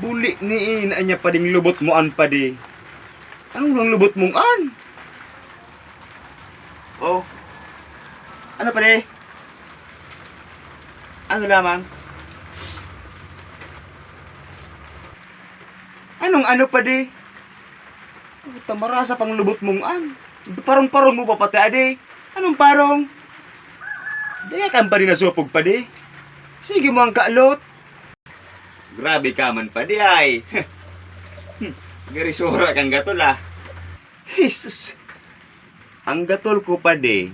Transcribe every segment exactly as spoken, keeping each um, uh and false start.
Buli ni ina niya, pading lubot mo an, padi. Anong nang lubot mong an? Oh. Ano, padi? Ano lamang? Anong ano, padi? Puta, marasa pang lubot mong an. Parong-parong mo pa pati, adi. Anong parong? Daya kang padi nasupog, padi. Sige mo ang kalot. Grabe ka man, padi, ay. Garisura kang gatol, ah. Jesus. Ang gatol ko, padi.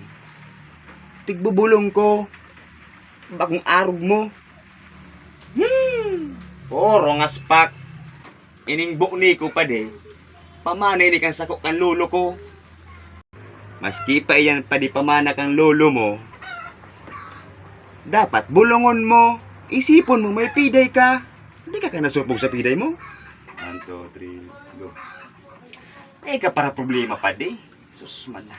Tigbubulong ko. Bakong arog mo. Hmm. Puro ngaspak. Ining buni ko, padi. Pamana ini kan sako kan lolo ko. Maski pa iyan, padi, pamana kan lolo mo, dapat bulongon mo. Isipon mo, may piday ka. Di ka ka nasupog sa piday mo. One, two, three, go. Ay, ka para problema, padi. Sus, man na.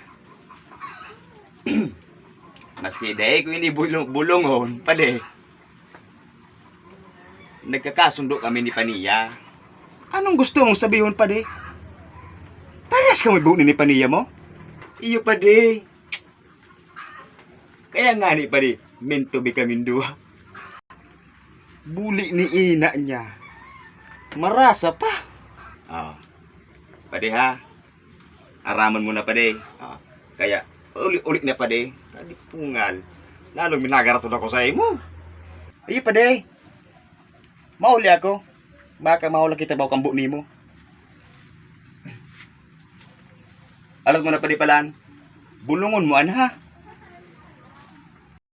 Maski dai ko ini bulong-, bulongon, padi. Nagkakasundo kami ni Paniya. Anong gusto mong sabihon, padi? Parehas kami buo ni Paniya mo? Iyo, padi. Kaya nga ni, padi, meant to be kaming duwa. Buli ni ina niya. Marasa pa. Ah. Padi, ha? Aramon mo na, padi. Ah. Kaya, uli-uli na, padi. Kadipungal. Lalong minagaraton ako sa imo. Iyo, padi. Mauli ako. Baka mauli kita bago kambo nimo. Alam ko na, padi, palan. Bulungon mo, an, ha?